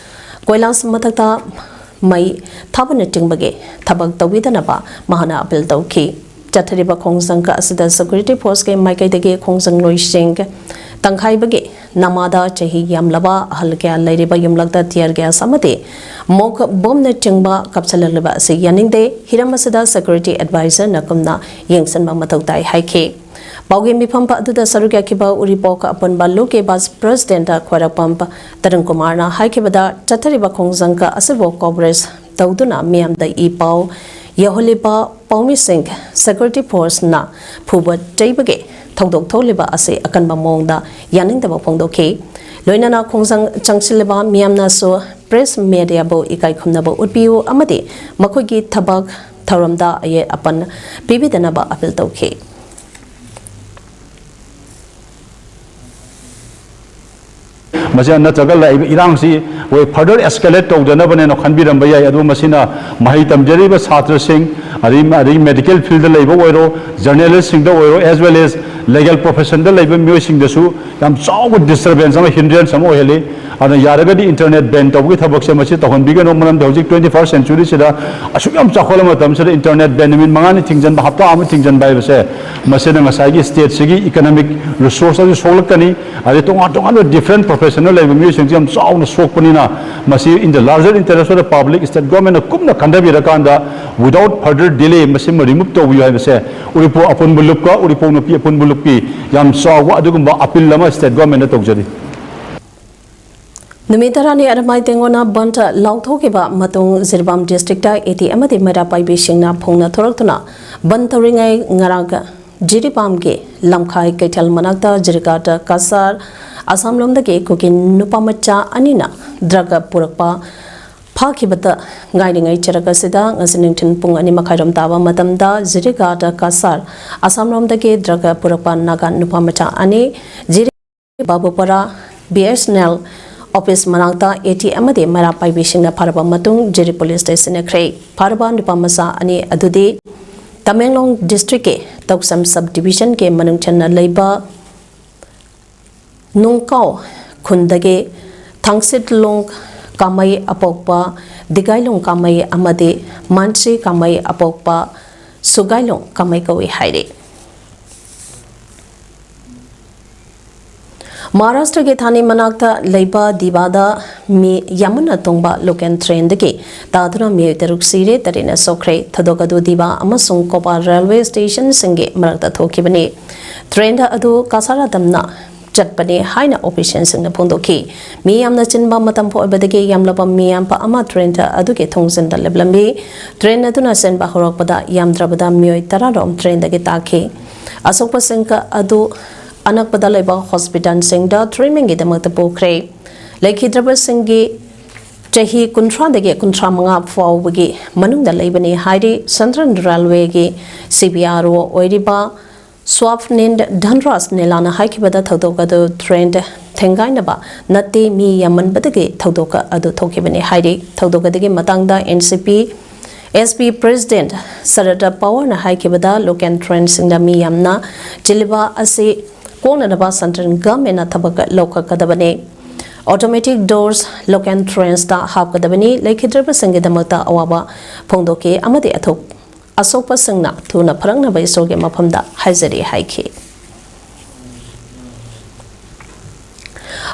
ꯀꯣꯏꯂꯥꯁ ꯃꯊꯛꯇ ꯃꯩ ꯊꯥꯕꯅꯆꯤꯡꯕꯒꯤ ꯊꯕꯛ ꯇꯧꯕꯤꯗꯅꯕ ꯃꯍꯥꯛꯅ ꯑꯄꯤꯜ ꯇꯧꯈꯤ꯫ ꯆꯠꯊꯔꯤꯕ ꯈꯣꯡꯖꯪ ꯑꯁꯤꯗ ꯁꯦꯀ꯭ꯌꯨꯔꯤꯇꯤ ꯐꯣꯔꯁꯀꯤ ꯃꯥꯏꯀꯩꯗꯒꯤ ꯈꯣꯡꯖꯪꯂꯣꯏꯁꯤꯡ ꯇꯪꯈꯥꯏꯕꯒꯤ ꯅꯃꯥꯗ ꯆꯍꯤ ꯌꯥꯝꯂꯕ ꯑꯍꯜ ꯀꯌꯥ ꯂꯩꯔꯤꯕ ꯌꯨꯝꯂꯛꯇ tear gas ꯑꯃꯗꯤ ꯃꯣꯛ ꯕꯣꯝꯅꯆꯤꯡꯕ ꯀꯥꯞꯁꯤꯜꯂꯛꯂꯤꯕ ꯑꯁꯤ ꯌꯥꯅꯤꯡꯗꯦ꯫ ꯍꯤꯔꯝ ꯑꯁꯤꯗ security advisorꯅ ꯀꯨꯞꯅ ꯌꯦꯡꯁꯤꯟꯕ ꯃꯊꯧ ꯇꯥꯏ ꯍꯥꯏꯈꯤ꯫ ꯄꯥꯎꯒꯤ ꯃꯤꯐꯝ ꯑꯗꯨꯗ ꯁꯔꯨꯛ ꯌꯥꯈꯤꯕ ꯎꯔꯤꯄꯣꯛ ꯑꯄꯨꯟꯕ ꯂꯨꯞꯀꯤ vice presidentꯇ ꯈ꯭ꯋꯥꯏꯔꯥꯛꯄꯝ ꯇꯔꯨꯟ ꯀꯨꯃꯥꯔꯅ ꯍꯥꯏꯈꯤꯕꯗ, ꯆꯠꯊꯔꯤꯕ ꯈꯣꯡꯖꯪ ꯑꯁꯤꯕꯨ coverage ꯇꯧꯗꯨꯅ ꯃꯤꯌꯥꯝꯗ ꯏ ꯄꯥꯎ ꯌꯧꯍꯜꯂꯤꯕ ꯄꯥꯎꯃꯤꯁꯤꯡ security forceꯅ ꯐꯨꯕ ꯆꯩꯕꯒꯤ ꯊꯧꯗꯣꯛ ꯊꯣꯛꯂꯤꯕ ꯑꯁꯤ ꯑꯀꯟꯕ ꯃꯑꯣꯡꯗ ꯌꯥꯅꯤꯡꯗꯕ ꯐꯣꯡꯗꯣꯛꯈꯤ꯫ ꯂꯣꯏꯅꯅ ꯈꯣꯡꯖꯪ ꯆꯪꯁꯤꯜꯂꯤꯕ ꯃꯤꯌꯥꯝꯅꯁꯨ press mediaꯕꯨ ꯏꯀꯥꯏ ꯈꯨꯝꯅꯕ ꯎꯠꯄꯤꯌꯨ ꯑꯃꯗꯤ ꯃꯈꯣꯏꯒꯤ ꯊꯕꯛ ꯊꯧꯔꯝꯗ ꯑꯌꯦꯠ ꯑꯄꯟ ꯄꯤꯕꯤꯗꯅꯕ appeal ꯇꯧꯈꯤ꯫ ꯃꯁꯤ ꯅꯠꯇ꯭ꯔꯒ ꯂꯥꯛꯏꯕ ꯏꯔꯥꯡꯁꯤ ꯑꯩꯈꯣꯏ further escalate ꯇꯧꯗꯅꯕꯅꯦꯅ ꯈꯟꯕꯤꯔꯝꯕ ꯌꯥꯏ꯫ ꯑꯗꯨꯕꯨ ꯃꯁꯤꯅ ꯃꯍꯩ ꯇꯝꯖꯔꯤꯕ ꯁꯥꯇ꯭ꯔꯁꯤꯡ, ꯑꯗꯒꯤ, ꯑꯗꯒꯤ medical fieldꯗ ꯂꯩꯕ ꯑꯣꯏꯔꯣ, journalistꯁꯤꯡꯗ ꯑꯣꯏꯔꯣ, as well as legal professionꯗ ꯂꯩꯕ ꯃꯤꯑꯣꯏꯁꯤꯡꯗꯁꯨ ꯌꯥꯝ ꯆꯥꯎꯕ disturbance ꯑꯃ, hindrance ꯑꯃ ꯑꯣꯏꯍꯜꯂꯤ꯫ ꯑꯗꯨꯅ ꯌꯥꯔꯒꯗꯤ internet ban ꯇꯧꯕꯒꯤ ꯊꯕꯛꯁꯦ ꯃꯁꯤ ꯇꯧꯍꯟꯕꯤꯒꯅꯨ꯫ ꯃꯔꯝꯗꯤ ꯍꯧꯖꯤꯛ twenty first centuryꯁꯤꯗ ꯑꯁꯨꯛ ꯌꯥꯝ ꯆꯥꯎꯈꯠꯂꯕ ꯃꯇꯝꯁꯤꯗ internet ban ꯅꯨꯃꯤꯠ ꯃꯉꯥꯅꯤ ꯊꯤꯡꯖꯤꯟꯕ, ꯍꯞꯇꯥ ꯑꯃ ꯊꯤꯡꯖꯤꯟꯕ ꯍꯥꯏꯕꯁꯦ, ꯃꯁꯤꯅ ꯉꯁꯥꯏꯒꯤ stateꯁꯤꯒꯤ economic resource ꯑꯗꯨ ꯁꯣꯛꯂꯛꯀꯅꯤ꯫ ꯑꯗꯩ ꯇꯣꯉꯥꯟ ꯇꯣꯉꯥꯟꯕ different professionꯗ ꯂꯩꯕ ꯃꯤꯑꯣꯏꯁꯤꯡꯁꯦ ꯌꯥꯝ ꯆꯥꯎꯅ ꯁꯣꯛꯄꯅꯤꯅ, ꯃꯁꯤ in the larger interest of the public, state governmentꯅ ꯀꯨꯞꯅ ꯈꯟꯊꯕꯤꯔꯀꯥꯟꯗ, without further delay ꯃꯁꯤꯃ remove ꯇꯧꯕꯤꯌꯨ ꯍꯥꯏꯕꯁꯦ ꯎꯔꯤꯄꯣꯛ ꯑꯄꯨꯟꯕ ꯂꯨꯞꯀ ꯎꯔꯤꯄꯣꯛ ꯅꯨꯄꯤ ꯑꯄꯨꯟꯕ ꯂꯨꯞꯀꯤ ꯌꯥꯝ ꯆꯥꯎꯕ ꯑꯗꯨꯒꯨꯝꯕ appeal ꯑꯃ state governmentꯗ ꯇꯧꯖꯔꯤ꯫ ꯅꯨꯃꯤꯠ ꯇꯔꯥꯅꯤ ꯑꯔꯃꯥꯏ ꯇꯦꯡꯉꯣꯅ ꯕꯟꯗ ꯂꯥꯎꯊꯣꯛꯈꯤꯕ ꯃꯇꯨꯡ ꯖꯤꯔꯤꯕꯥꯝ districtꯇ AT ꯑꯃꯗꯤ ꯃꯩꯔꯥ ꯄꯥꯏꯕꯤꯁꯤꯡꯅ ꯐꯣꯡꯅ ꯊꯣꯔꯛꯇꯨꯅ ꯕꯟꯗ ꯇꯧꯔꯤꯉꯩ ꯉꯔꯥꯡ ꯖꯤꯔꯤꯕꯥꯝꯒꯤ ꯂꯝꯈꯥꯏ ꯀꯩꯊꯦꯜ ꯃꯅꯥꯛꯇ ꯖꯤꯔꯤꯒꯥꯗ ꯀꯁꯥꯔ ꯑꯁꯥꯝꯂꯣꯝꯗꯒꯤ ꯀꯨꯀꯤ ꯅꯨꯄꯥ ꯃꯆꯥ ꯑꯅꯤꯅ drug ꯄꯨꯔꯛꯄ ꯐꯥꯈꯤꯕꯗ ꯉꯥꯏꯔꯤꯉꯩ ꯆꯔꯛ ꯑꯁꯤꯗ ꯉꯁꯤ ꯅꯨꯡꯊꯤꯜ ꯄꯨꯡ ꯑꯅꯤ ꯃꯈꯥꯏꯔꯣꯝ ꯇꯥꯕ ꯃꯇꯝꯗ ꯖꯤꯔꯤꯒꯥꯗ ꯀꯁꯥꯔ ꯑꯁꯥꯝꯂꯣꯝꯗꯒꯤ drug ꯄꯨꯔꯛꯄ ꯅꯥꯒꯥ ꯅꯨꯄꯥ ꯃꯆꯥ ꯑꯅꯤ ꯖꯤꯔꯤ ꯕꯥꯕꯨꯄꯥꯔꯥ BSNL office ꯃꯅꯥꯛꯇ AT ꯑꯃꯗꯤ ꯃꯩꯔꯥ ꯄꯥꯏꯕꯤꯁꯤꯡꯅ ꯐꯥꯔꯕ ꯃꯇꯨꯡ ꯖꯤꯔꯤ police stationꯗ ꯁꯤꯟꯅꯈ꯭ꯔꯦ꯫ ꯐꯥꯔꯕ ꯅꯨꯄꯥ ꯃꯆꯥ ꯑꯅꯤ ꯑꯗꯨꯗꯤ ꯇꯃꯦꯡꯂꯣꯡ districtꯀꯤ ꯇꯧꯁꯝ sub divisionꯒꯤ ꯃꯅꯨꯡ ꯆꯟꯅ ꯂꯩꯕ ꯅꯨꯡꯀꯥꯎ ꯈꯨꯟꯗꯒꯤ ꯊꯥꯡꯁꯤꯠꯂꯣꯡ ꯀꯥꯃꯩ ꯑꯄꯣꯛꯄ, ꯗꯤꯒꯥꯏꯂꯣꯡ ꯀꯥꯃꯩ ꯑꯃꯗꯤ ꯃꯥꯟꯁꯤ ꯀꯥꯃꯩ ꯑꯄꯣꯛꯄ ꯁꯨꯒꯥꯏꯂꯣꯡ ꯀꯥꯃꯩ ꯀꯧꯏ ꯍꯥꯏꯔꯤ꯫ ꯃꯍꯥꯔꯥꯁꯇ꯭ꯔꯒꯤ ꯊꯥꯅꯦ ꯃꯅꯥꯛꯇ ꯂꯩꯕ ꯗꯤꯕꯥꯗ ꯃꯤ ꯌꯥꯝꯃꯟꯅ ꯇꯣꯡꯕ ꯂꯣꯀꯦꯜ ꯇ꯭ꯔꯦꯟꯗꯒꯤ ꯇꯥꯗꯨꯅ ꯃꯤꯑꯣꯏ ꯇꯔꯨꯛ ꯁꯤꯔꯦ, ꯇꯔꯦꯠꯅ ꯁꯣꯛꯈ꯭ꯔꯦ꯫ ꯊꯧꯗꯣꯛ ꯑꯗꯨ ꯗꯤꯕꯥ ꯑꯃꯁꯨꯡ ꯀꯣꯄꯥ ꯔꯦꯜꯋꯦ ꯁ꯭ꯇꯦꯁꯟꯁꯤꯡꯒꯤ ꯃꯔꯛꯇ ꯊꯣꯛꯈꯤꯕꯅꯤ꯫ ꯇ꯭ꯔꯦꯟ ꯑꯗꯨ ꯀꯁꯥꯔꯥꯗꯝꯅ ꯆꯠꯄꯅꯤ ꯍꯥꯏꯅ ꯑꯣꯐꯤꯁꯤꯌꯦꯜꯁꯤꯡꯅ ꯐꯣꯡꯗꯣꯛꯈꯤ꯫ ꯃꯤ ꯌꯥꯝꯅ ꯆꯤꯟꯕ ꯃꯇꯝ ꯑꯣꯏꯕꯗꯒꯤ ꯌꯥꯝꯂꯕ ꯃꯤ ꯌꯥꯝꯕ ꯑꯃ ꯇ꯭ꯔꯦꯟ ꯑꯗꯨꯒꯤ ꯊꯣꯡꯖꯤꯟꯗ ꯂꯦꯞꯂꯝꯃꯤ꯫ ꯇ꯭ꯔꯦꯟ ꯑꯗꯨꯅ ꯆꯦꯟꯕ ꯍꯧꯔꯛꯄꯗ ꯌꯥꯝꯗ꯭ꯔꯕꯗ ꯃꯤꯑꯣꯏ ꯇꯔꯥꯔꯣꯝ ꯇ꯭ꯔꯦꯟꯗꯒꯤ ꯇꯥꯈꯤ꯫ ꯑꯁꯣꯛꯄꯁꯤꯡ ꯑꯗꯨ ꯑꯅꯛꯄꯗ ꯂꯩꯕ ꯍꯣꯁꯄꯤꯇꯥꯜꯁꯤꯡꯗ ꯇ꯭ꯔꯤꯠꯃꯦꯟꯒꯤꯗꯃꯛꯇ ꯄꯨꯈ꯭ꯔꯦ꯫ ꯂꯩꯈꯤꯗ꯭ꯔꯕꯁꯤꯡꯒꯤ ꯆꯍꯤ ꯀꯨꯟꯊ꯭ꯔꯥꯗꯒꯤ ꯀꯨꯟꯊ꯭ꯔꯥ ꯃꯉꯥ ꯐꯥꯎꯕꯒꯤ ꯃꯅꯨꯡꯗ ꯂꯩꯕꯅꯤ ꯍꯥꯏꯔꯤ꯫ ꯁꯦꯟꯇ꯭ꯔꯦꯜ ꯔꯦꯜꯋꯦꯒꯤ ꯁꯤ ꯕꯤ ꯑꯥꯔ ꯑꯣ ꯑꯣꯏꯔꯤꯕ ꯁ꯭ꯋꯥꯞꯅꯤꯟ ꯙꯟꯔꯥꯖ ꯅꯦꯂꯥꯅ ꯍꯥꯏꯈꯤꯕꯗ ꯊꯧꯗꯣꯛ ꯑꯗꯨ ꯇ꯭ꯔꯦꯟ ꯊꯦꯡꯒꯥꯏꯅꯕ ꯅꯠꯇꯦ, ꯃꯤ ꯌꯥꯝꯃꯟꯕꯗꯒꯤ ꯊꯧꯗꯣꯛ ꯑꯗꯨ ꯊꯣꯛꯈꯤꯕꯅꯤ ꯍꯥꯏꯔꯤ꯫ ꯊꯧꯗꯣꯛ ꯑꯗꯨꯒꯤ ꯃꯇꯥꯡꯗ N C P S P president ꯁꯔꯗ ꯄꯋꯥꯔꯅ ꯍꯥꯏꯈꯤꯕꯗ local ꯇ꯭ꯔꯦꯟꯁꯤꯡꯗ ꯃꯤ ꯌꯥꯝꯅ ꯆꯤꯜꯂꯤꯕ ꯑꯁꯤ ꯀꯣꯛꯅꯅꯕ ꯁꯦꯟꯇ꯭ꯔꯦꯜ ꯒꯚꯔꯟꯃꯦꯟꯠꯅ ꯊꯕꯛ ꯂꯧꯈꯠꯀꯗꯕꯅꯤ꯫ ꯑꯣꯇꯣꯃꯦꯇꯤꯛ ꯗꯣꯔꯁ ꯂꯣꯀꯦꯜ ꯇ꯭ꯔꯦꯟꯁꯇ ꯍꯥꯞꯀꯗꯕꯅꯤ꯫ ꯂꯩꯈꯤꯗ꯭ꯔꯕꯁꯤꯡꯒꯤꯗꯃꯛꯇ ꯑꯋꯥꯕ ꯐꯣꯡꯗꯣꯛꯈꯤ ꯑꯃꯗꯤ ꯑꯊꯣꯛ ꯑꯁꯣꯛꯄꯁꯤꯡꯅ ꯊꯨꯅ ꯐꯔꯛꯅꯕ ꯏꯁꯣꯔꯒꯤ ꯃꯐꯝꯗ ꯍꯥꯏꯖꯔꯤ ꯍꯥꯏꯈꯤ꯫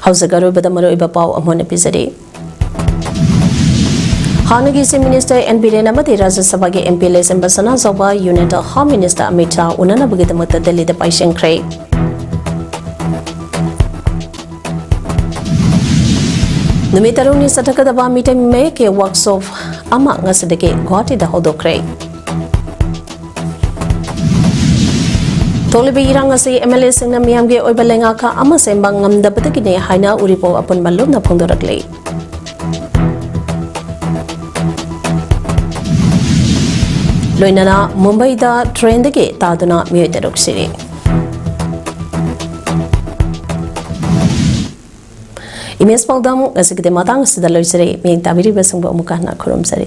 ꯍꯧꯖꯤꯛ ꯑꯔꯣꯏꯕꯗ ꯃꯔꯨꯑꯣꯏꯕ ꯄꯥꯎ ꯑꯃꯨꯛ ꯍꯟꯅ ꯄꯤꯖꯔꯤ꯫ ꯍꯥꯟꯅꯒꯤ ꯆꯤꯐ ꯃꯤꯅꯤꯁꯇꯔ ꯑꯦꯟ ꯕꯤꯔꯦꯟ ꯑꯃꯗꯤ ꯔꯥꯖ꯭ꯌ ꯁꯚꯥꯒꯤ M P Leishemba Sanajaoba union home minister Amit Shah ꯎꯅꯅꯕꯒꯤꯗꯃꯛꯇ ꯗꯦꯜꯂꯤꯗ ꯄꯥꯏꯁꯤꯟꯈ꯭ꯔꯦ꯫ ꯅꯨꯃꯤꯠ ꯇꯔꯨꯛꯅꯤ ꯆꯠꯊꯒꯗꯕ ꯃꯤꯇꯩ ꯃꯌꯦꯛꯀꯤ ꯋꯥꯔꯛꯁꯣꯞ ꯑꯃ ꯉꯁꯤꯗꯒꯤ ꯒꯨꯋꯥꯍꯥꯇꯤꯗ ꯍꯧꯗꯣꯛꯈ꯭ꯔꯦ꯫ ꯊꯣꯛꯂꯤꯕ ꯏꯔꯥꯡ ꯑꯁꯤ ꯑꯦꯝ ꯑꯦꯜ ꯑꯦꯁꯤꯡꯅ ꯃꯤꯌꯥꯝꯒꯤ ꯑꯣꯏꯕ ꯂꯩꯉꯥꯛ ꯑꯃ ꯁꯦꯝꯕ ꯉꯝꯗꯕꯗꯒꯤꯅꯤ ꯍꯥꯏꯅ ꯎꯔꯤꯄꯣꯛ ꯑꯄꯨꯟꯕ ꯂꯨꯞꯅ ꯐꯣꯡꯗꯣꯔꯛꯂꯤ꯫ ꯂꯣꯏꯅꯅ ꯃꯨꯝꯕꯩꯗ ꯇ꯭ꯔꯦꯟꯗꯒꯤ ꯇꯥꯗꯨꯅ ꯃꯤꯑꯣꯏ ꯇꯔꯨꯛ ꯁꯤꯔꯤ꯫ ꯏꯃꯦꯖ ꯄꯥꯎꯗꯝ ꯉꯁꯤꯒꯤꯗꯤ ꯃꯇꯥꯡ ꯑꯁꯤꯗ ꯂꯣꯏꯖꯔꯦ꯫ ꯃꯤꯠꯌꯦꯡ ꯇꯥꯕꯤꯔꯤꯕꯁꯤꯡꯕꯨ ꯑꯃꯨꯛꯀ ꯍꯟꯅ ꯈꯨꯔꯨꯝꯖꯔꯤ꯫